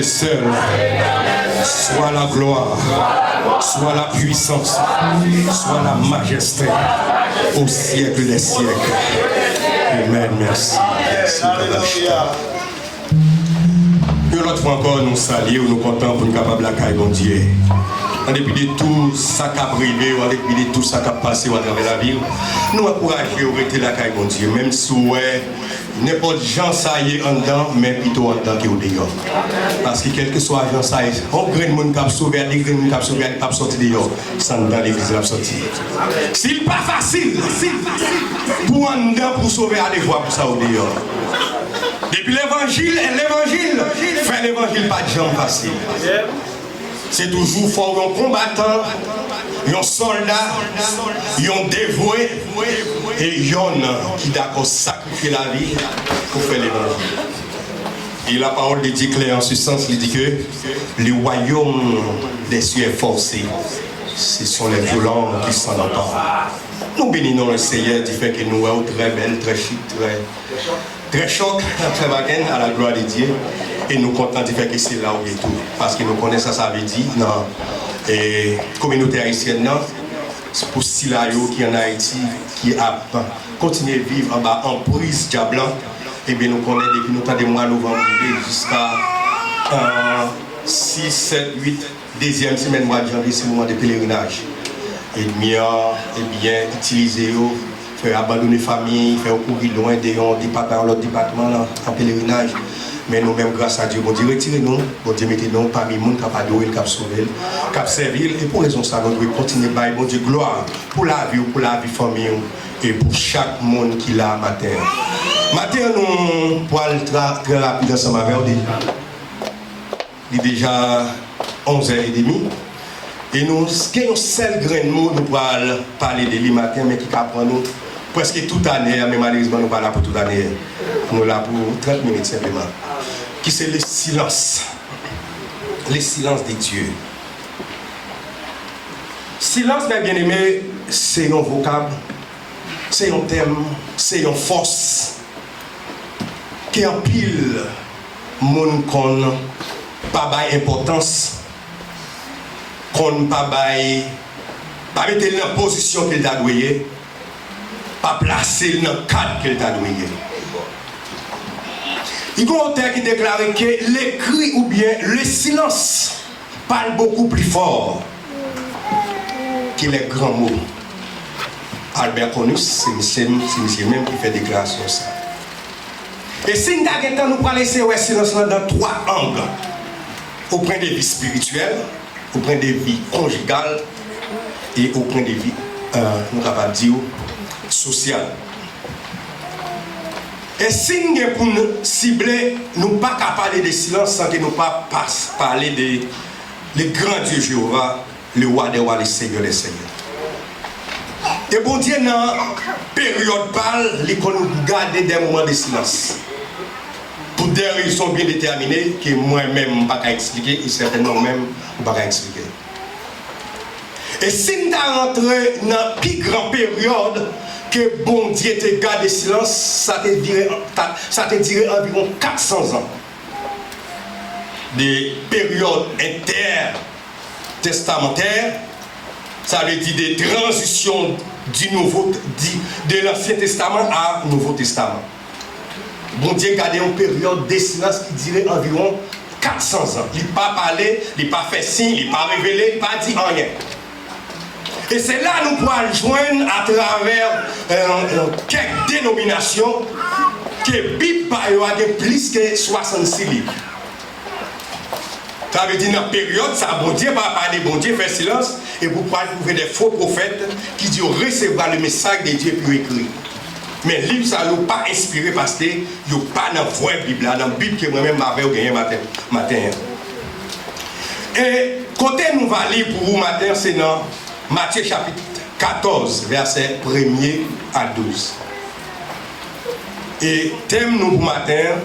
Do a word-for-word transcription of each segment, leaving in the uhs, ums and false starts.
Seul soit la gloire, soit la puissance, soit la majesté au siècle des siècles. Amen. Merci. Merci, Papa Chita. Yon lòt fwa ankò, nou salye w, nou kontan pou n kapab lakay Bondye. An depi de tou sa k ap rive w, an depi de tou sa k ap pase w atravè lavi w, nou ankouraje w rete lakay Bondye. Menm si w wè nenpòt jan sa ye anndan, men pito anndan ke w deyò. Paske kèlkeswa jan sa ye, yon grenn moun k ap sove a, de grenn moun k ap sove a, li p ap sòti deyò. Se anndan legliz l ap sòti. Si l pa fasil pou anndan pou w sove, ale vwa pou sa w deyò. Depi levanjil e levanjil, fè levanjil pa t janm fasil. Se toujou fò w yon konbatan, yon sòlda, yon devwe, e yonn ki dakò sakrifye lavi pou fè levanjil. Et la parole de Dieu claire en ce sens, li di ke le royaume des cieux est forcé. Ce sont les violents qui s'en emparent. Nou beni non le Seyè, di fè ke nou wè w trè bèl, trè chik, trè, trè chòk, trè baken, à la gloire de Dieu. E nou kontan di fè ke se la w ye tou. Paske nou konnen sa sa vle di nan, e, kominote ayisyèn nan, pou sila yo ki ann Ayiti, ki ap kontinye viv anba anpriz dyab lan, ebyen, nou konnen depi nou tande mwa novanm rive jiska, euh, sis, sèt, uit, dezyèm semèn mwa janvye, se moman de pelerinaj. Ènmi an, ebyen, itilize yo, fè yo abandone fanmi, fè yo kouri lwen de yon depatman a yon lòt depatman nan, an pelerinaj. Men nou menm, gras a Dye, Bondye retire nou, Bondye mete nou pami moun k ap adore l, k ap sove l, k ap sèvi l. E pou rezon sa, nou dwe kontinye bay Bondye glwa pou lavi w, pou lavi fanmi w, e pou chak moun ki la maten an. Maten an, nou pral tra-, trè rapid ansanm avè w deja. Li deja onz è edmi. E nou gen yon sèl grenn mo nou pral pale de li maten, men ki ka pran nou prèske tout ane a, men malerezman nou pa la pou tout ane a. Nou la pou trant minit senpleman. Ki se le silence. Le silence de Dieu. Silence, mes bien-aimés, se yon vokab, se yon tèm, se yon fòs ke anpil moun konn pa bay enpòtans, konn pa bay, pa mete l nan pozisyon ke l ta dwe ye, pa plase l nan kad ke l ta dwe ye. Li gen yon otè ki deklare ke lekri oubyen le silence parle beaucoup plus fort que les grands mots. Albert Conus, se misye, se misye menm ki fè deklarasyon sa. E si n ta gen tan, nou pral eseye wè silans lan nan twa ang. Au point de vue spirituel, au point de vue conjugal, e au point de vue, euh, nou kapab di w, sosyal. E si n gen pou n sible, nou pa ka pale de silans san ke nou pa, pa pale de le grand Dieu Jéhovah, le roi des rois, le seigneur des seigneurs. E Bondye nan peryòd pa l, li konn gade de moman de silans. Pou de rezon byen detèmine ke mwen menm m pa ka eksplike, e sètènman ou menm ou pa ka eksplike. E si n ta rantre nan pi gran peryòd ke Bondye te gade silans, sa te dire, ta, sa te dire anviwon kat san zan. De peryòd entètestamantè, sa vle di de tranzisyon di nouvo, di, de Lansyen Testaman a Nouvo Testaman. Bondye gade yon peryòd de silans ki dire anviwon kat san zan. Li pa pale, li pa fè siy, li pa revele, li pa di anyen. E se la nou pral jwenn atravè, euh, euh, kèk denominasyon ke Bib pa yo a gen plis ke swasannsis liv. Sa vle di nan peryòd sa, Bondye pa pale, Bondye fè silans, e pou pral twouve de fo pwofèt ki di yo resevwa le mesaj de Dye epi yo ekri. Men liv sa yo pa enspire paske yo pa nan vrè Bib la, nan Bib ke mwen menm avè w genyen maten, maten an. E kote nou va li pou ou maten an, se nan Matye chapit katòz, vèsè premye a douz. E tèm nou pou maten an,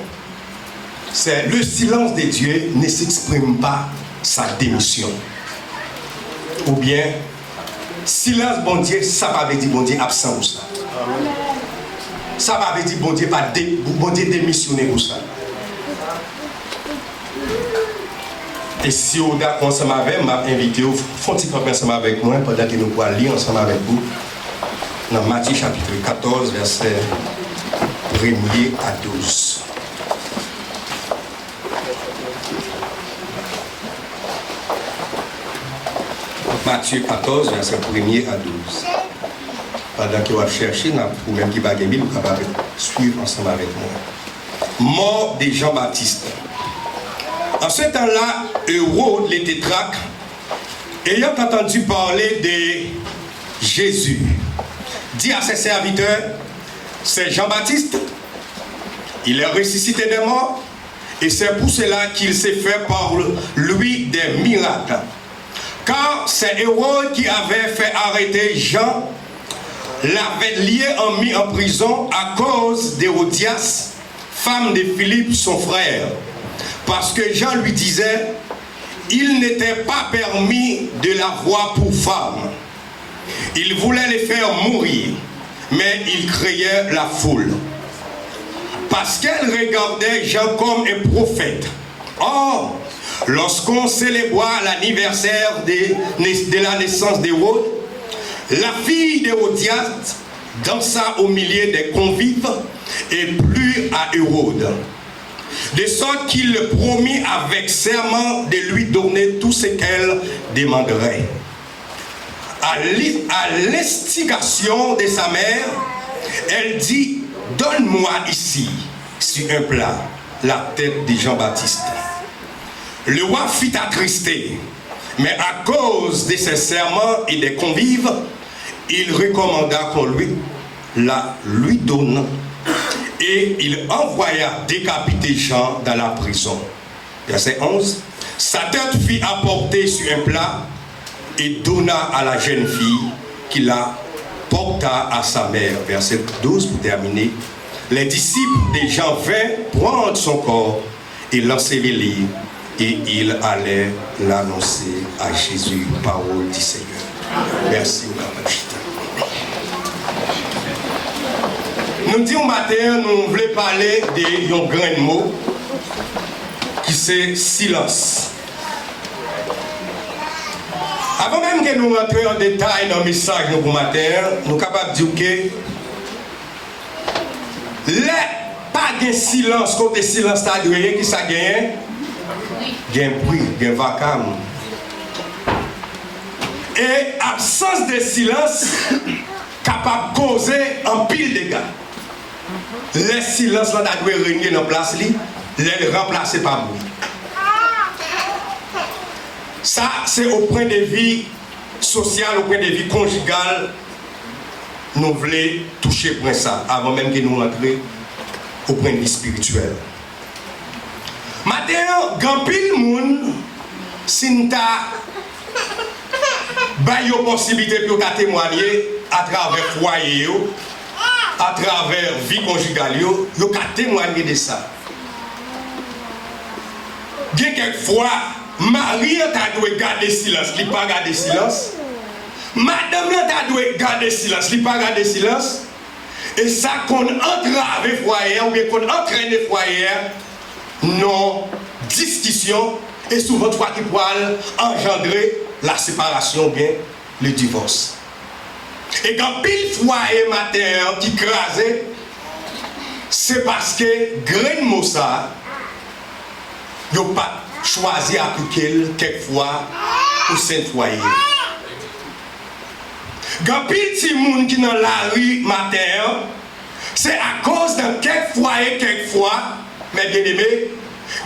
c'est le silence de Dieu ne s'exprime pas sa démission. Oubyen, silans Bondye, sa pa vle di Bondye absan pou sa. Sa pa vle di Bondye pa de, Bondye demisyone pou sa. E si w dakò ansanm avè m, m ap envite w fè yon ti kanpe ansanm avèk mwen pandan ke nou pral li ansanm avèk ou nan Matye chapit katòz, vèsè premye a douz. Matye katòz, vèsè premye a douz. Pandan ke w ap chèche, n ap, ou menm ki pa gen Bib, ou kapab swiv ansanm avèk mwen. Mort de Jean-Baptiste. En ce temps-là, Hérode le tétrarque, ayant entendu parler de Jésus, dit à ses serviteurs, c'est Jean-Baptiste, il est ressuscité des morts, et c'est pour cela qu'il se fait par lui des miracles. Car c'est Hérode qui avait fait arrêter Jean, l'avait lié et mis en prison à cause d'Hérodias, femme de Philippe, son frère. Parce que Jean lui disait, il n'était pas permis de l'avoir pour femme. Il voulait le faire mourir, mais il craignait la foule, parce qu'elle regardait Jean comme un prophète. Or, lorsqu'on célébra l'anniversaire de, de la naissance d'Hérode, la fille d'Hérodias dansa au milieu des convives et plut à Hérode, de sorte qu'il le promit avec serment de lui donner tout ce qu'elle demanderait. À l'i-, à l'instigation de sa mère, elle dit, donne-moi ici, sur un plat, la tête de Jean-Baptiste. Le roi fut attristé, mais à cause de ses serments et des convives, il recommanda qu'on lui la lui donne, et il envoya décapiter Jean dans la prison. Verset onze. Sa tête fut apportée sur un plat et donna à la jeune fille, qui la porta à sa mère. Verset douze pour terminer. Les disciples de Jean vinrent prendre son corps et l'ensevelir, et ils allèrent l'annoncer à Jésus. Parole du Seigneur. Mèsi, ou kapab chita. Nou di w maten an, nou vle pale de yon grenn mo ki se silans. Avan menm ke nou rantre an detay nan mesaj nou pou maten an, nou kapab di w ke lè pa gen silans kote silans ta dwe ye, ki sa genyen? Gen bri, gen vakam. E absans de silans kapab koze anpil dega. Lè silans lan ta dwe renye nan plas li, lè l ranplase pa bri. Sa, se o pwen de vi sosyal, o pwen de vi konjigal, nou vle touche pwen sa avan menm ke nou rantre o pwen de vi espirityèl. Maten an, gen anpil moun, si n ta bay yo posiblite pou yo ta temwanye atravè fwaye yo, atravè vi konjigal yo, yo ka temwanye de sa. Gen kèk fwa, mari an ta dwe gade silans, li pa gade silans. Madanm lan ta dwe gade silans, li pa gade silans. E sa konn antrave fwaye a oubyen konn antrene fwaye a nan diskisyon e souvan fwa ki pral anjandre laseparasyon oubyen le divòs. E gen anpil fwaye maten an ki kraze, se paske grenn mo sa a, yo pa t chwazi aplike l kèk fwa o sen fwaye. Gen anpil timoun ki nan lari maten an, se akoz nan kèk fwaye, kèk fwa, mè byeneme,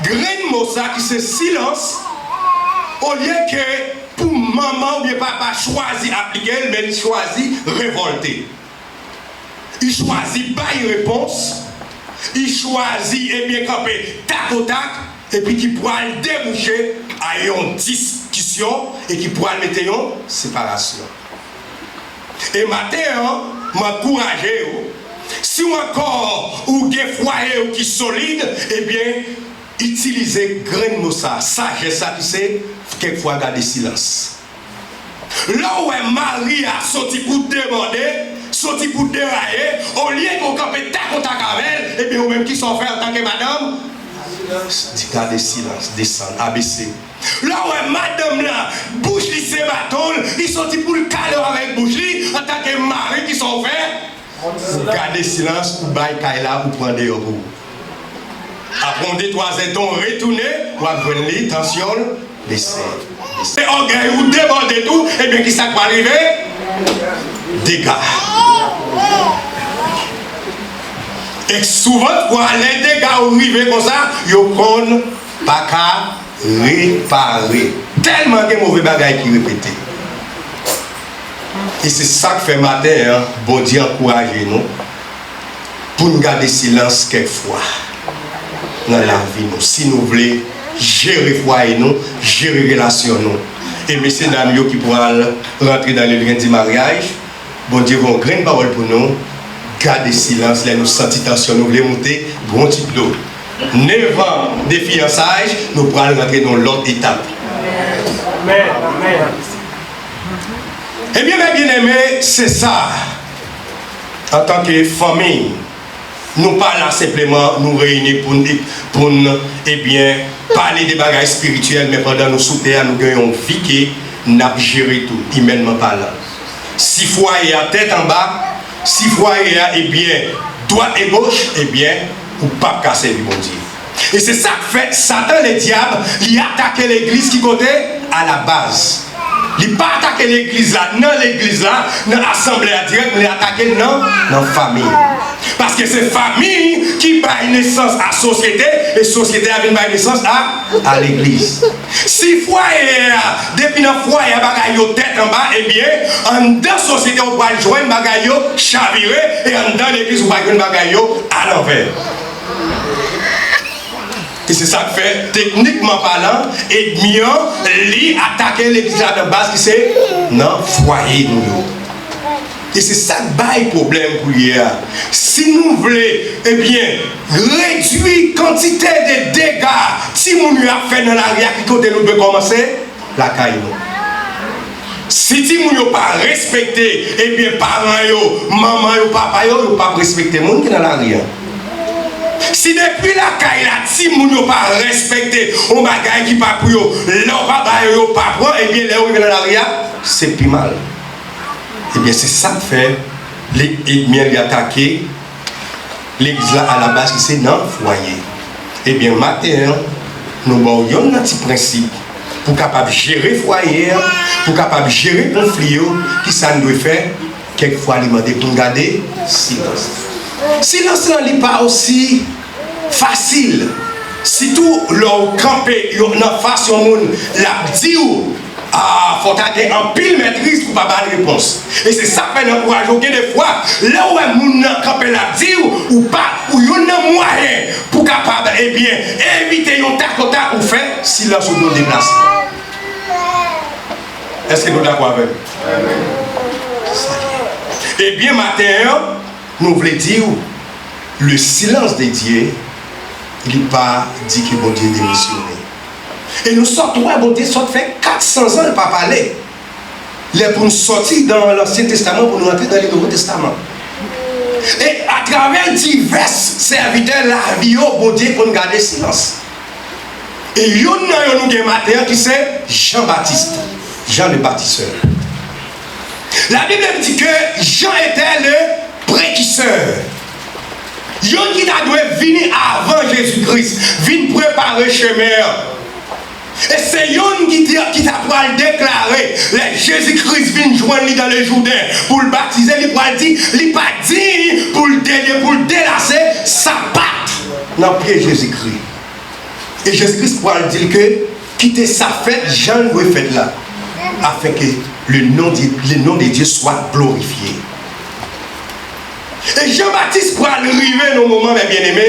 grenn mo sa ki se silans, olye ke pou manman oubyen papa chwazi aplike l, men li chwazi revòlte. Li chwazi bay repons, li chwazi, ebyen, kanpe takotak, epi ki pral debouche a yon diskisyon e ki pral mete yon separasyon. E maten an, m ankouraje w, si w ankò ou gen fwaye w ki solid, ebyen, itilize grenn mo sa, sajès sa ki se kèk fwa gade silans. Lè w wè mari a soti pou debòde, soti pou deraye, olye ke w kanpe takotak avè l, ebyen, ou menm ki sa w fè antanke madanm? Silans, di gade silans, desann, A B C. Lè w wè madanm lan, bouch li se baton l, li soti pou l kale w avèk bouch li, antanke mari, kisa w fè? Ou gade silans, ou bay kay la, ou pran deyò pou ou. Apre yon de twa zèdtan, w retounen, w ap jwenn li, tansyon l, desann. Se ògèy ou debòde tou, ebyen, kisa k pral rive? Dega. E souvan fwa, lè dega yo rive konsa, yo konn pa ka repare. Tèlman gen move bagay ki repete. E se sa k fè maten an, Bondye ankouraje nou pou n gade silans kèk fwa nan lavi nou, si nou vle jere fwaye nou, jere relasyon nou. E mesye dam yo ki pral rantre nan le lundi maryaj, Bondye voye yon grenn pawòl pou nou, gade silans lè nou santi tansyon nou vle moute, bwon ti dlo. Nèf an de fiyansaj, nou pral rantre nan yon lòt etap. Ebyen, mè byeneme, se sa. Antanke fanmi, nou pa la senpleman, nou reyini pou n, pou n, ebyen, pale de bagay espirityèl, men pandan nou sou tè a, nou gen yon vi ke n ap jere tou, imènman palan. Si fwaye a tèt anba, si fwaye a, ebyen, dwat e goch, ebyen, ou p ap ka sèvi Bondye. E se sa k fè Satan, ledyab, li atake legliz ki kote? Alabaz. Li pa atake legliz la, nan legliz la, nan asanble a dirèk, men li atake l nan, nan fanmi. Paske se fanmi ki bay nesans a sosyete, e sosyete a vin bay nesans a, a legliz. Si fwaye a, depi nan fwaye a bagay yo tèt anba, ebyen, anndan sosyete a ou pral jwenn bagay yo chavire, e anndan legliz ou pral jwenn bagay yo alanvè. E se sa k fè, teknikman palan, ènmi an, li atake legliz la nan baz ki se nan fwaye nou yo. E se sa k bay pwoblèm kounye a. Si nou vle, ebyen, redui kantite de dega timoun yo ap fè nan lari a, ki kote nou dwe kòmanse? Lakay nou. Si timoun yo pa respekte, ebyen, paran yo, manman yo, papa yo, yo p ap respekte moun ki nan lari a. Si depi lakay la, timoun yo pa respekte yon bagay ki pa pou yo, lè w pa ba yo, yo pa pran, ebyen, lè yo rive nan lari a, se pi mal. Ebyen, se sa k fè li, ènmi an, li atake legliz la alabaz ki se nan fwaye. Ebyen, maten an, nou ba w yonn nan ti prensip pou w kapab jere fwaye a, pou w kapab jere konfli yo, kisa n dwe fè? Kèk fwa, li mande pou n gade silans. Silans lan, li pa osi fasil. Sitou lè w kanpe yon, nan fas yon moun, l ap di w, a, fò w ta gen anpil mètriz pou w pa ba l repons. E se sa k fè n ankouraje w, gen de fwa, lè w wè moun nan kanpe, l ap di w, ou pa, ou youn nan mwayen pou w kapab, ebyen, evite yon takotak ou fè, silans ou dwe deplase. Èske nou dakò avè m? Sa ye. Ebyen, maten an, nou vle di w, le silence de Dieu, li pa di ke Bondye demisyone. E nou sot wè Bondye sot fè kat san zan l pa pale. Lè pou n sòti dan Lansyen Testaman pou nou rantre dan le Nouvo Testaman. E atravè divès sèvitè lavi yo, Bondye konn gade silans. E youn nan yo nou gen maten an ki se Jan Batis, Jean le Baptisseur. La Bible di ke Jean était le précurseur. Youn ki ta dwe vini avan Jezi Kris, vin prepare chemen an. E se youn ki te, ki ta pral deklare, lè Jezi Kris vin jwenn li dan le Jouden pou l batize, li pral di, li pa diy pou l delye, pou l delase sapat nan pye Jezi Kris. E Jezi Kris pral di l ke kite sa fèt jan l dwe fèt la, afin que le nom de, le nom de Dieu soit glorifié. E Jan Batis pral rive nan moman, mè byeneme,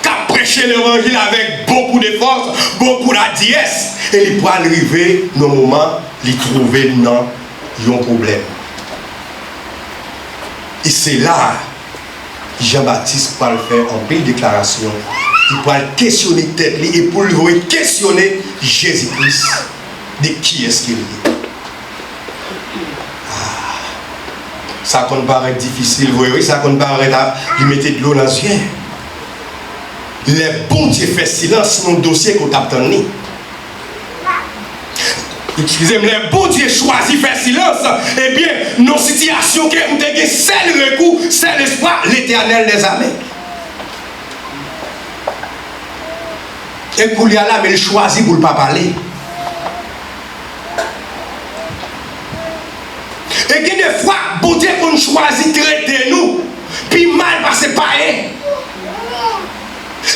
k ap preche levanjil avèk bokou de fòs, bokou ladiyès, e li pral rive nan moman li twouve l nan yon pwoblèm. E se la Jan Batis pral fè anpil deklarasyon. Li pral kesyone tèt li e pou l rekesyone Jezi Kris de kiyès ke l ye. Ah, sa konn parèt difisil vre, wi, sa konn parèt a, li mete dlo nan zye. Lè Bondye fè silans nan yon dosye ke w t ap tann li. Eskize m, lè Bondye chwazi fè silans, ebyen, nan yon sitiyasyon ke ou te gen sèl rekou, sèl espwa, Letènèl dèzame. E koulye a la, men li chwazi pou l pa pale. E gen de fwa, Bondye konn chwazi trete nou pi mal pase payen.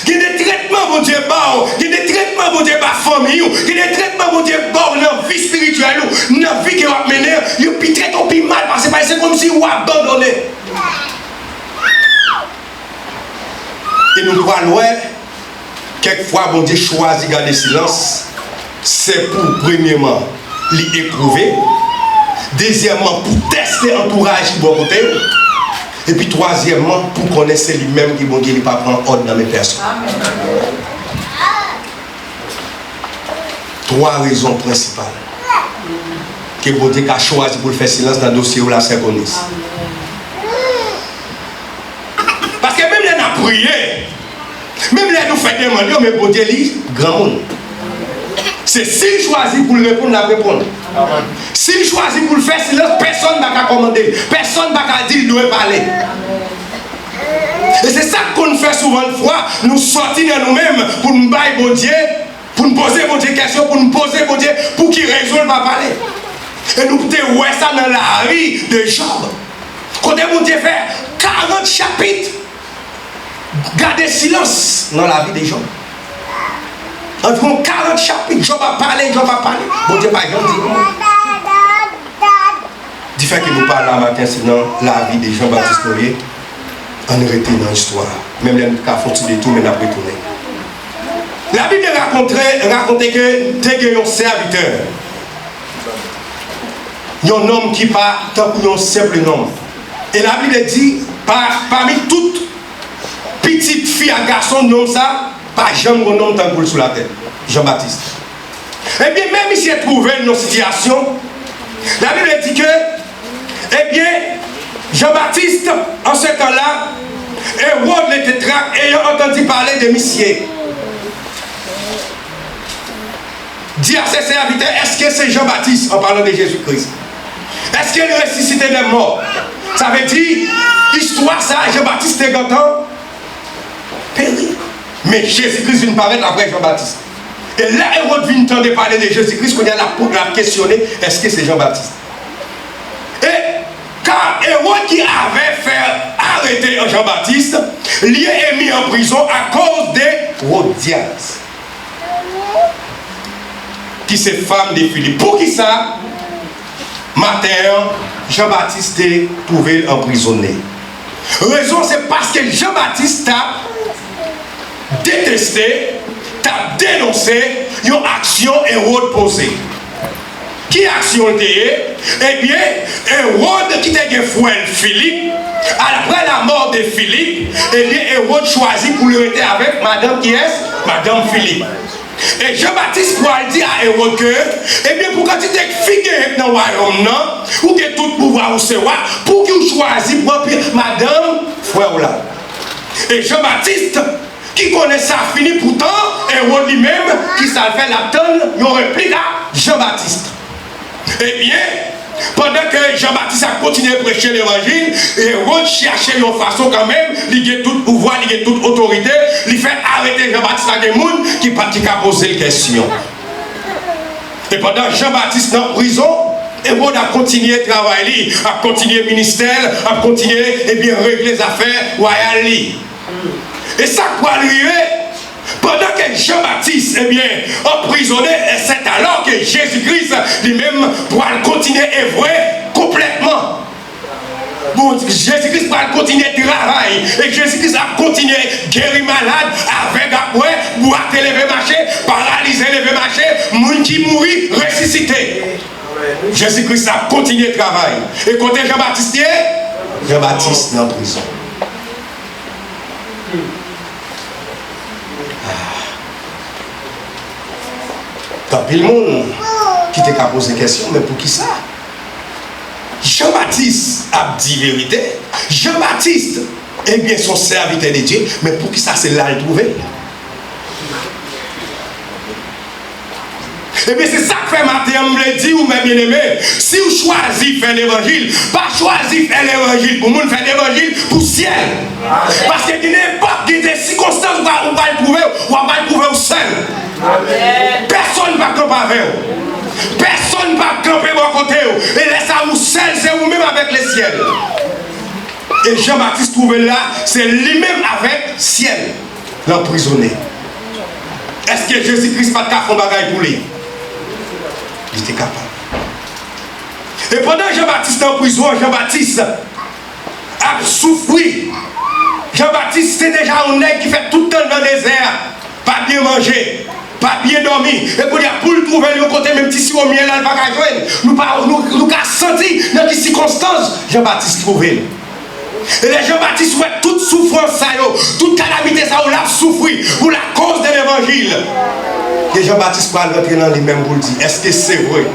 Gen de tretman Bondye ba w, gen de tretman Bondye ba fanmi w, gen de tretman Bondye ba w nan vi espirityèl ou, nan vi ke w ap mennen an, yo pi trete w pi mal pase payen. Se kòmsi w abandone. E nou pral wè, kèk fwa Bondye chwazi gade silans, se pou, premyeman, li epwouve, dezyèmman, pou tèste antouraj ki bò kote w, epi twazyèmman, pou konnen se li menm ki Bondye, li pa pran òd nan men pèsonn. Twa rezon prensipal ke Bondye ka chwazi pou l fè silans nan dosye w la, sè Konis. Paske menm lè n ap priye, menm lè nou fè demann yo, men Bondye li granmoun. Se si l chwazi pou l reponn, l ap reponn. Si l chwazi pou l fè silans, pèsonn pa ka kòmande l. Pèsonn pa ka di l dwe pale. E se sa k konn fè souvan fwa nou sòti nan nou menm pou n bay Bondye, pou n poze Bondye kesyon, pou n poze Bondye pou ki rezon l pa pale. E nou te wè sa nan lavi de Jòb. Kote Bondye fè karant chapit gade silans nan lavi de Jòb. Anviwon karant chapit, Jòb ap pale, Jòb ap pale. Bondye pa janm di yon mo. Difè ke nou pale la maten, se nan lavi de Jan Batis nou ye. Ann rete nan istwa a. Menm lè nou ka fè yon ti detou, men n ap retounen. Labib rakonte, rakonte ke te gen yon sèvitè, yon nonm ki pa tankou yon senp nonm. E Labib di, pa, pami tout pitit fi ak gason nonm sa, pa janm gen yon nonm tankou l sou latè. Jan Batis. Ebyen, men misye twouve l nan yon sitiyasyon, Labib di ke, ebyen, Jan Batis, an se tan la, Ewòd le Tetrak, ayant entendu parler de misye, di a se sèvitè, èske se Jan Batis, an palan de Jezi Kris? Èske l resisite dè mò? Sa vle di, istwa sa a, Jan Batis te gentan peri. Men Jezi Kris vin parèt apre Jan Batis. E lè Ewòd vin tande pale de Jezi Kris, kounye a l ap, l ap kesyone, èske se Jan Batis? E ka Ewòd ki avè fè arete Jan Batis, li e mi an prizon akoz de Wodyaz, ki se fanm de Filip. Poukisa maten an, Jan Batis te twouve l anprizone? Rezon se paske Jan Batis t ap deteste, t ap denonse yon aksyon Ewòd poze. Ki aksyon l te ye? Ebyen, Ewòd ki te gen frè l Filip, apre lamò de Filip, ebyen, Ewòd chwazi pou l rete avèk madanm kiyès? Madanm Filip. E Jan Batis pral di a Ewòd ke, ebyen, pou kantite fi genyen nan wayòm nan, ou gen tout pouvwa, ou se wa, pouki w chwazi pran pi madanm frè w la? E Jan Batis, ki konnen sa fini, poutan, Ewòd li menm, ki sa l fè? L ap tann yon replik a Jan Batis. Ebyen, pandan ke Jan Batis ap kontinye preche levanjil, Ewòd chache yon fason kanmenm, li gen tout pouvwa, li gen tout otorite, li fè arete Jan Batis la, gen moun ki pa t, ki ka poze l kesyon. E pandan Jan Batis nan prizon, Ewòd ap kontinye travay li, ap kontinye ministè l, ap kontinye, ebyen, regle zafè wayal li. E sa k pral rive, pandan ke Jan Batis, ebyen, anprizone, e se alò ke Jezi Kris, li menm, pral kontinye evre konplètman. Bon, Jezi Kris pral kontinye travay, e Jezi Kris ap kontinye geri malad, avèg ap wè, bwate leve mache, paralize leve mache, moun ki mouri resisite. Jezi Kris ap kontinye travay. E kote Jan Batis ye? Jan Batis nan prizon. Ah. Gen anpil moun ki te ka poze kesyon, men poukisa Jan Batis ap di verite? Jan Batis, ebyen, se yon sèvitè de Dye, men poukisa se la l twouve l? Ebyen, se sa k fè maten an, m vle di w, mè byeneme, si w chwazi fè levanjil, pa chwazi fè levanjil pou moun, fè levanjil pou syèl. Paske gen epòk, gen de sikonstans ou pral, ou pral twouve w, w ap pral twouve w sèl. Pèsonn p ap kanpe avè w. Pèsonn p ap kanpe bò kote w. E lè sa a, ou sèl, se ou menm avèk lesyèl. E Jan Batis twouve l la, se li menm avèk syèl l anprizone. Èske Jezi Kris pa t ka fè yon bagay pou li? Li te kapab. E pandan Jan Batis nan prizon an, Jan Batis ap soufri. Jan Batis se deja yon nèg ki fè tout tan l nan dezè a, pa byen manje, pa byen dòmi. E kounye a, pou l twouve l yon kote, menm ti siwo myèl la, l pa ka jwenn. Nou pa, nou, nou ka santi nan ki sikonstans Jan Batis twouve l. E lè Jan Batis wè tout soufrans sa yo, tout kalamite sa yo, l ap soufri pou lakoz de levanjil. E Jan Batis pral rantre nan li menm pou l di, èske se vre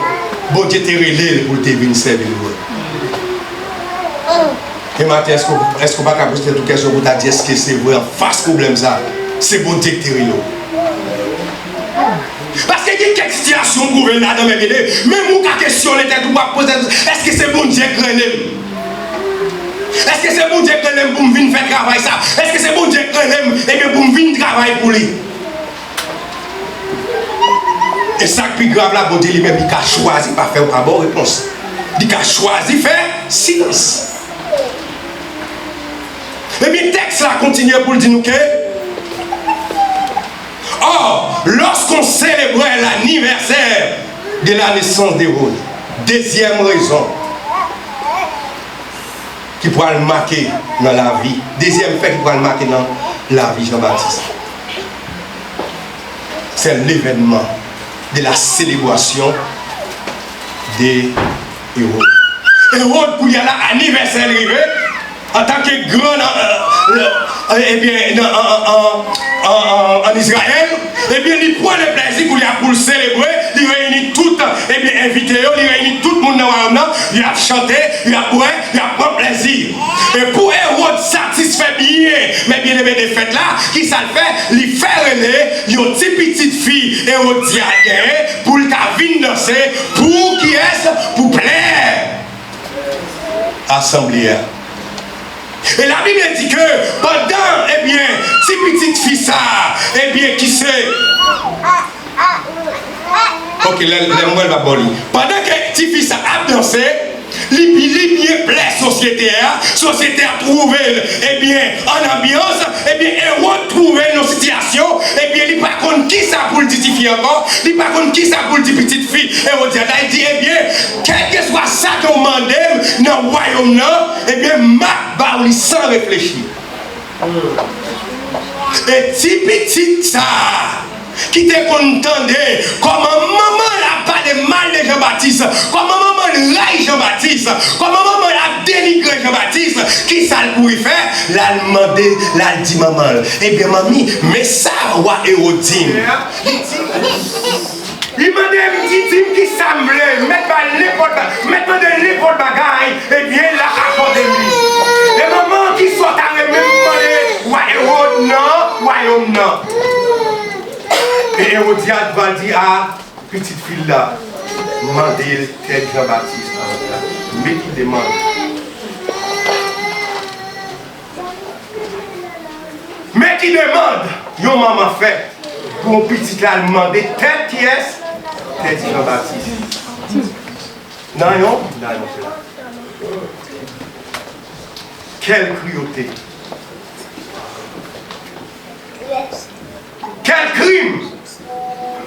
Bondye te rele l pou l te vin sèvi l vre? E maten, èske, èske w pa ka poze tèt ou kesyon pou w ta di, èske se vre anfas pwoblèm sa, se Bondye ki te rele w? Paske gen kèk sitiyasyon ou twouve w ladan, mè byeneme, menm ou ka kesyone tèt ou, w ap poze tèt ou, èske se Bondye k rele m? Èske se Bondye k rele m pou m vin fè travay sa? Èske se Bondye k rele m, ebyen, pou m vin travay pou li? E sa k pi grav la, Bondye li menm, li ka chwazi pa fè w, pa ba w repons. Li ka chwazi fè silans. Ebyen, tèks la kontinye pou l di nou ke, or, lorsqu'on célébrait l'anniversaire de la naissance d'Hérode, dezyèm rezon ki pral make nan lavi, dezyèm fè ki pral make nan lavi Jan Batis, c'est l'événement de la célébration de Hérode. Ewòd, kounye a la, anivèsè l rive, antanke gran nan, euh, euh, ebyen, nan, an, an, an, an, an, an Izrayèl, ebyen, li pran le plèzi kounye a pou l selebre, li reyini tout, ebyen, envite yo, li reyini tout moun nan wayòm nan, y ap chante, y ap bwè, y ap pran plèzi. E pou Ewòd satisfè byen, mè byeneme, de fèt la, ki sa l fè? Li fè rele yon ti pitit fi Ewodyad genyen pou l ka vin danse. Pou kiyès? Pou plè asanble a. E Labib di ke pandan, ebyen, ti pitit fi sa a, ebyen, ki se, ok, lè, lè m wè l pa bò li. Pandan ke ti fi sa ap danse, li, li byen plè sosyete a, sosyete a twouve l, ebyen, an anbyans, ebyen, Ewòd twouve l nan sitiyasyon, ebyen, li pa konn kisa pou l di ti fi ankò, li pa konn kisa pou l di pitit fi Ewodyad la, li di, ebyen, kèlkeswa sa ke w mande m nan wayòm nan, ebyen, m ap ba w li san reflechi. E ti pitit sa a, ki te konn tande kòman manman l ap pale mal de Jan Batis, kòman manman l ray Jan Batis, kòman manman l ap denigre Jan Batis, kisa l kouri fè? L al mande, l al di manman l, ebyen, manmi, men sa wa Ewòd di m. Li di, li mande m, di, di m kisa m vle, m mèt ba l nenpòt ba-, m mèt mande l nenpòt bagay, ebyen, l ap akòde m li. E manman an ki sòt a renmen m mande wa Ewòd nan wayòm nan. E Ewodyad pral di a pitit fi l la, mande l tèt Jan Batis nan men l la. Men ki demann. Men ki demann yon manman fè pou yon pitit la al mande tèt kiyès? Tèt Jan Batis. Nan yon, nan yon pla. Quelle cruauté! Quel crime!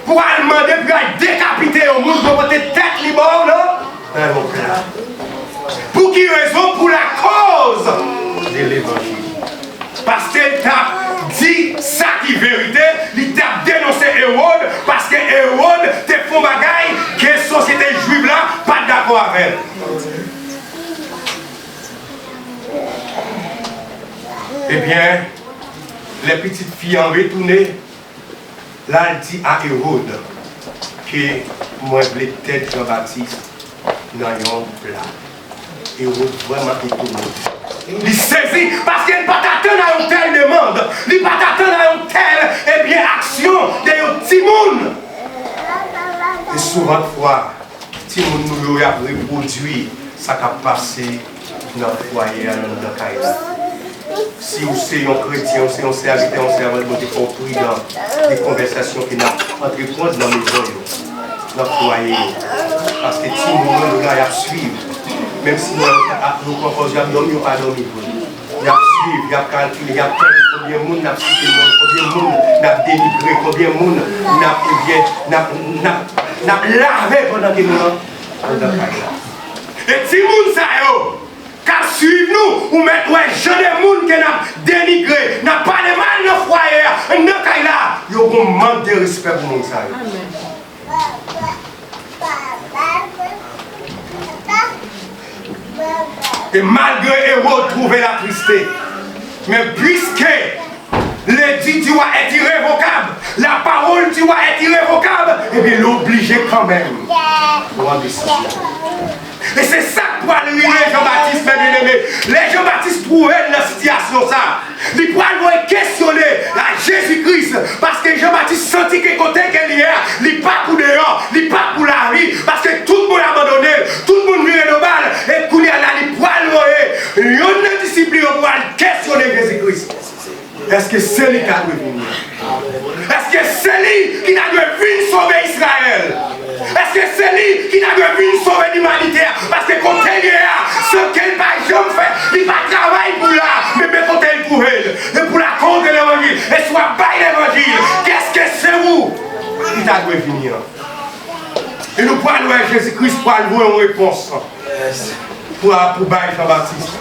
Pou al mande pou al dekapite yon moun pou pote tèt li ba w nan, nan yon pla. Pou ki rezon? Pou lakoz de levanjil. Paske l t ap di sa ki verite, li t ap denonse Ewòd, paske Ewòd te fè yon bagay ke sosyete jwif la pa t dakò avè l. Ebyen, lè pitit fi an retounen, l al di a Ewòd ke mwen vle tèt Jan Batis nan yon pla. Ewòd vrèman etone. Li sezi, paske l pa t atann a yon tèl demann. Li pa t atann a yon tèl, ebyen, aksyon de yon timoun. E Souvan fwa, timoun nou yo, y ap repwodui sa k ap pase nan fwaye a, anndan kay la. Si w se yon kretyen, w se yon sèvitè, yon sèvant Bondye, fò w pridan de konvèsasyon ke n ap antreprann nan mezon yo, nan fwaye yo. Paske timoun yo, yo la, y ap swiv. Menm si nou, nou pran pòz, y ap dòmi, yo pa dòmi vre. Y ap swiv, y ap kalkile, y ap tande konbyen moun n ap site non, konbyen moun n ap denigre, konbyen moun n ap, ebyen, n ap, n ap, n ap lave pandan ke nou nan, anndan kay la. E timoun sa yo k ap swiv nou, ou mèt wè jan de moun ke n ap denigre, n ap pale mal nan fwaye a, anndan kay la, yo gon mank de respè pou moun sa yo. Amèn. Et malgré Hérode trouvait la triste, mais puisque l'édit du roi est irrévocable, la parole du roi est irrévocable, ebyen, li oblije kanmenm pran desizyon. E se sa k pral rive Jan Batis, mè byeneme. Lè Jan Batis twouve l nan sitiyasyon sa, li pral voye kesyone a Jezi Kris, paske Jan Batis santi ke kote ke li ye a, li pa pou deyò, li pa pou lavi, paske tout moun abandone l, tout moun vire do ba l, e kounye a la, li pral voye yonn nan disip li yo pou al kesyone Jezi Kris. Èske se li ki ta dwe vini an? Èske se li ki ta dwe vin sove Izrayèl? Èske se li ki ta dwe vin sove limanite a? Paske kote l ye a, san ke l pa janm fè, li pa travay pou l la, men, men kote l twouve l. E pou lakoz de levanjil, e swa bay levanjil, kèske se ou ki ta dwe vini an? E nou pral wè Jezi Kris pral voye yon repons pou, pou bay Jan Batis.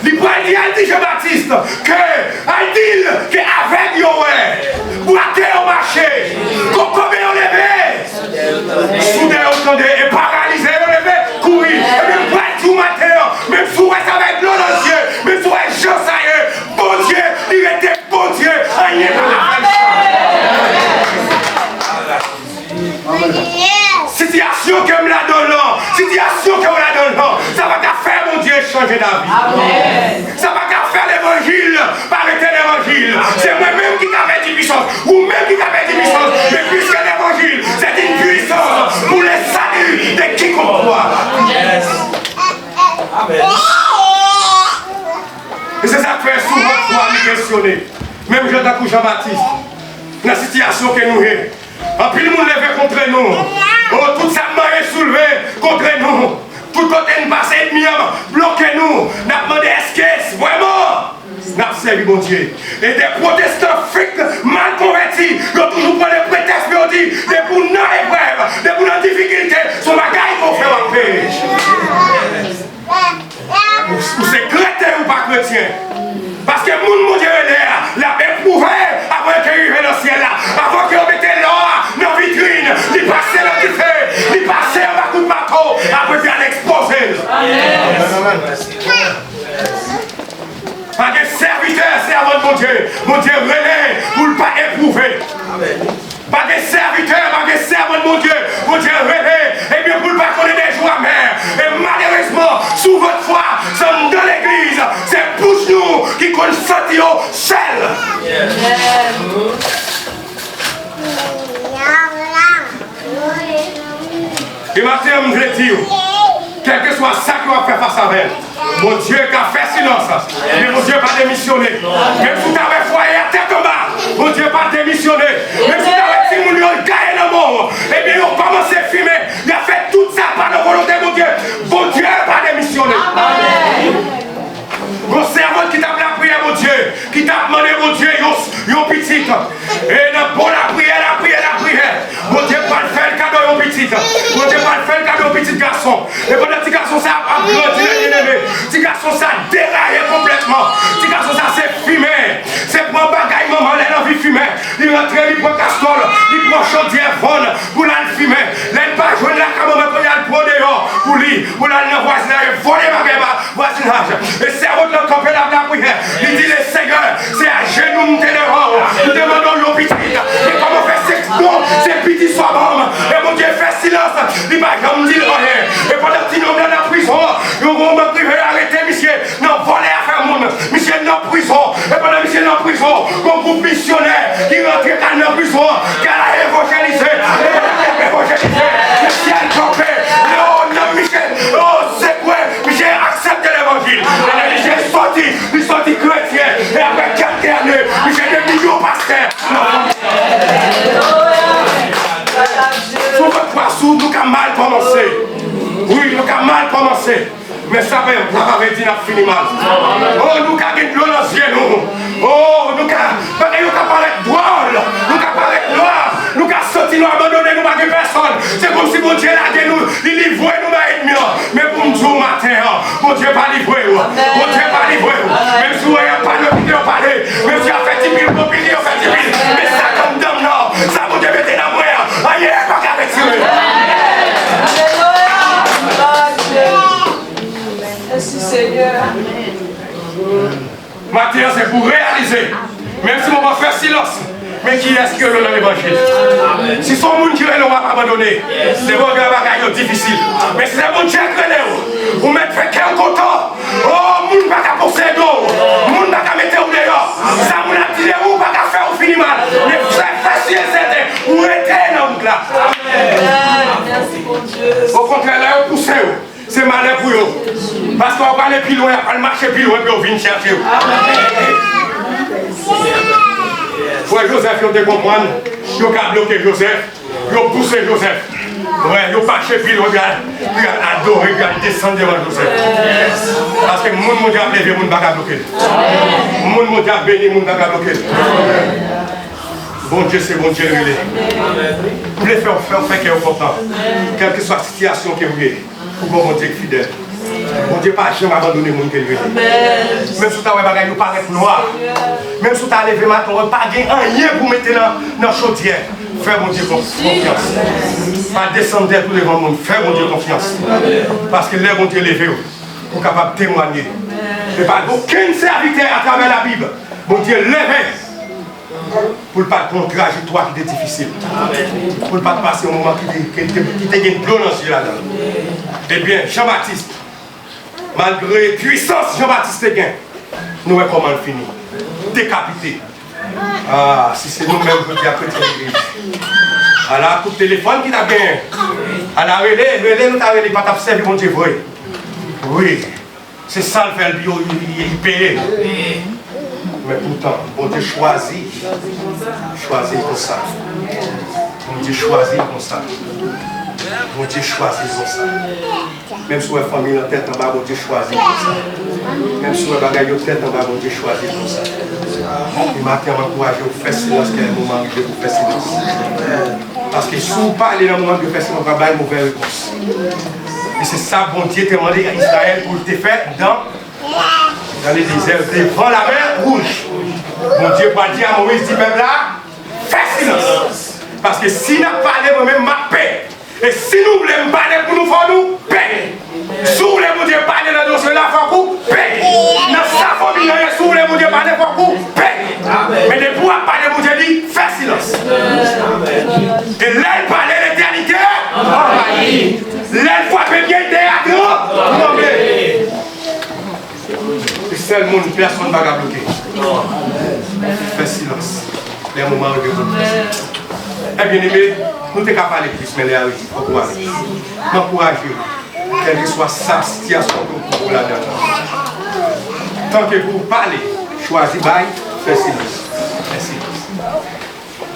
Li pral di, al di Jan Batis ke, al di l ke avèg yo wè, bwate yo mache, kokobe yo leve, soudè yo tande, e paralize yo leve, kouri. Ebyen, m pral di w maten an, menm si w wè sa avèk dlo nan zye, menm si w wè jan sa ye, Bondye, li rete Bondye, anyen pa ka fè l chanje. Sitiyasyon ke m ladan l lan, sitiyasyon ke w ladan l lan, sa pa ka fè Bondye chanje lavi. Sa pa ka fè levanjil pa rete levanjil. Se mwen menm ki ka pèdi pwisans, ou menm ki ka pèdi pwisans. Men piske levanjil, c'est une puissance pour le salut de quiconque croit. E se sa k fè souvan fwa nou kesyone. Menm jan tankou Jan Batis, nan sitiyasyon ke nou ye, anpil moun leve kont nou. O, tout sa k manyen soulve kont nou. Tout kote n pase, ènmi an bloke nou. N ap mande, èske vrèman n ap sèvi Bondye? E de pwotestan fake, mal konvèti, yo toujou pran de pretèks pou yo di, depi w nan eprèv, depi w nan difikilte, se yon bagay ke w fè w ap peye. Ou, ou se kretyen ou pa kretyen. Paske moun Bondye rele a, l ap epwouve avan ke l rive nan syèl la. Avan ke yo mete lò a nan vitrin, li pase nan dife, li pase anba kout mato, apre li al ekspoze l. Pa gen sèvitè, sèvant Bondye, Bondye rele pou l pa epwouve. Pa gen sèvitè, pa gen sèvant Bondye, Bondye rele, ebyen, pou l pa konnen de jou amè. E malerezman, souvantfwa, se anndan legliz, se bouch nou ki konn santi yo sèl. E maten an, m vle di w, kèlkeswa sa ke w ap fè fas avè l, Bondye ka fè silans, men Bondye pa demisyone. Menm si w ta wè fwaye a tèt anba, Bondye pa demisyone. Menm si w ta wè timoun yo gaye nan men w, ebyen, yo kòmanse fimen, y ap fè tout sa pa nan volonte Bondye, Bondye pa demisyone. Gon sèvant ki t ap lapriyè Bondye, ki t ap mande Bondye yon, yon pitit. E nan bon lapriyè, lapriyè, lapriyè, Bondye pral fè l kado yon pitit. Bondye pral fè l kado yon pitit gason. E pandan ti gason sa ap, ap grandi, mè byeneme, ti gason sa deraye konplètman. Ti gason sa se fimen. Se pran bagay manman l, lè l anvi fimen, li rantre, li pran kastòl, li pran chodyè vann pou l al fimen. Lè l pa jwenn lakay manman, kounye a l pran deyò pou li, pou l al nan vwazinaj vòlè bagay ba vwazinaj. E sèvant lan kanpe l ap lapriyè. Li di, le Senyè, se ajenou m te devan w, m te mande w yon pitit. Men kòman fè se bon, se pitit sa w ban m? E Bondye fè silans, li pa janm di l anyen. E pandan ti nonm lan nan prizon an, yon gwo mank rive arete misye nan vòlè afè moun. Misye nan prizon. E pandan misye nan prizon, gon gwoup misyonè ki rantre k al nan prizon an, k al evanjelize. E pandan k ap evanjelize, Tout nou ka mal kòmanse. Wi, nou ka mal kòmanse. Men sa pa, sa pa vle di n ap fini mal. Oh, nou ka gen dlo nan zye nou. Oh, nou ka, bagay yo ka parèt dwòl. Nou ka parèt nwa. Nou ka santi nou abandone, nou pa gen pèsòn. Se kòmsi Bondye lage nou, li livre nou bay ènmi an. Men pou m di w maten an, Bondye pa livre w. Bondye pa livre w. Menm si w wè y ap pale, yo kite yo pale. Menm si y ap fè ti pil, yo kite yo fè ti pil. Men sa k anndan m nan, sa Bondye mete nan mwen an, anyen pa ka retire. Mèsi, Senyè. Maten an, se pou reyalize. Menm si w ap fè silans, men kiyès ki rele w nan levanjil? Si se yon moun ki rele w, w ap abandone. Devan gran bagay yo difisil. Men si se Bondye k rele w, ou mèt fè kè w kontan. Oh, moun pa ka posede w. Moun pa ka mete w deyò. Sa moun ap di de ou pa ka fè w fini mal. Men fè, fè si e sèten, ou rete nan wout la. Okontrè, lè yo pouse w, se malè pou yo. Paske w ap ale pi lwen, y ap al mache pi lwen pou yo vin chèche w. Frè Jozèf yo te konprann, yo ka bloke Jozèf, yo pouse Jozèf. Wè, yo mache pi lwen, y al, y al adore, y al desann devan Jozèf. Paske moun Bondye ap leve, moun pa ka bloke l. Moun Bondye ap beni, moun pa ka bloke l. Bondye se Bondye l rele. M vle fè w fè, fè kè w kontan. Kèlkeswa sitiyasyon ke w ye, ou gon Bondye ki fidèl. Bondye pa janm abandone moun ke l rele. Menm si w ta wè bagay yo parèt nwa, menm si w ta leve maten, w wè pa gen anyen pou w mete nan, nan chodyè, fè Bondye kon-, konfyans. Pa desann tèt ou devan moun, fè Bondye konfyans. Paske lè Bondye leve w, ou kapab temwanye. E pa gen okenn sèvitè atravè Labib Bondye leve pou l pa t pran yon trajektwa ki te difisil, pou l pa t pase yon moman ki te, ki te, ki te gen dlo nan zye ladan l. Ebyen, Jan Batis, malgre pwisans Jan Batis te gen, nou wè kòman l fini. Dekapite. Ah, si se nou menm jodi a, kretyen legliz, ala kout telefòn ki t ap genyen. Ala rele, rele nou ta rele, pa t ap sèvi Bondye vre. Wi. Se sa l fè l, li, li, li peye. Men poutan, Bondye chwazi, chwazi l konsa. Bondye chwazi l konsa. Bondye chwazi l konsa. Menm si w wè fanmi w nan tèt anba, Bondye chwazi l konsa. Menm si w wè bagay yo tèt anba, Bondye chwazi l konsa. E maten an, m ankouraje w, fè silans, kè moman rive pou fè silans. Paske si w pale nan moman rive fè silans, w ap bay movè repons. E se sa Bondye te mande Izrayèl pou l te fè dan, dan ledezè, devan Lamè Wouj. Bondye pral di a Moyiz, di pèp la, fè silans. Paske si n ap pale, mwen menm, m ap pè. E si nou vle m pale pou nou, fò nou pè. Si w vle Bondye pale nan dosye la, fòk ou pè. Nan sa fanmi an ye, si w vle Bondye pale, fòk ou pè. Men depi w ap pale, Bondye di, fè silans. E lè l pale, letènite anvayi. Lè l frape pye l, tè a tranble. Se sèl moun, pèsonn pa ka bloke. Fè silans. Lè moman rive pou nou fè silans. E byeneme, nou te ka pale plis, men lè a rive, fòk ou ale. M ankouraje w, kèlkeswa sa sitiyasyon ke w twouve w ladan an. Tanke pou w pale, chwazi bay, fè silans. Fè silans.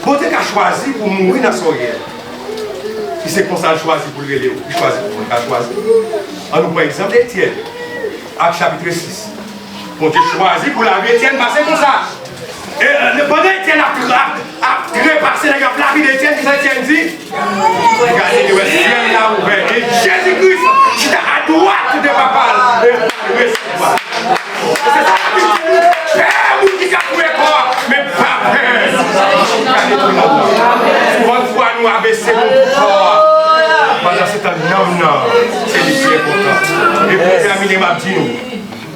Bondye ka chwazi pou w mouri nan sa w ye a. Si se konsa l chwazi pou l rele w, li chwazi pou w mouri, l ka chwazi. Ann nou pran egzanp Etyèn, Ak chapit sis. Bondye chwazi pou lavi Etyèn pase konsa. E, e, pandan Etyèn ap, ap, ap trepase, nèg ap lapide Etyèn, kisa Etyèn di? Gade, li wè syèl la ouvè. E Jezi Kris chita adwat de Papa l. E l resevwa. E se sa Labib di nou, pè moun ki ka touye kò a, men pa pè moun ki ka detwi nanm nan. Souvan fwa nou abese pou kò a. Pandan se tan nanm nan, se li ki enpòtan. E pou tèmine, m ap di nou,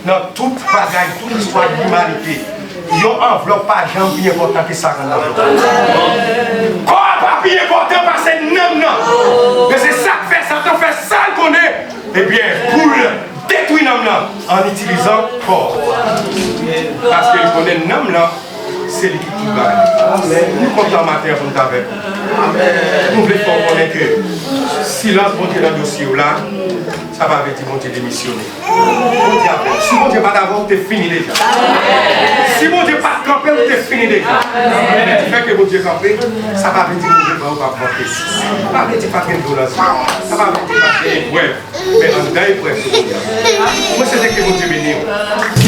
nan tout bagay, tout istwa limanite, yon anvlòp pa janm pi enpòtan ke sa k anndan anvlòp la. Kò a pa pi enpòtan pase nanm nan. Men se sa k fè Satan fè sa l konnen, ebyen, pou l detwi nanm nan ann itilizan kò a. Paske li konnen nanm nan, se li ki tout bagay. Nou kontan maten an pou nou t avèk ou. Nou vle fè w konnen ke silans Bondye nan dosye w la, sa pa vle di Bondye demisyone. Bondye avè w. Si Bondye pa t avè w, w te fini deja. Si Bondye pa t kanpe w, Te fini deja. Men difè ke Bondye kanpe, sa pa vle di move pa yo p ap vante. Sa pa vle di pa t gen dlo nan zye. Sa pa vle di pa t gen eprèv. Men anndan eprèv se kounye a. Mwen swete ke Bondye beni w.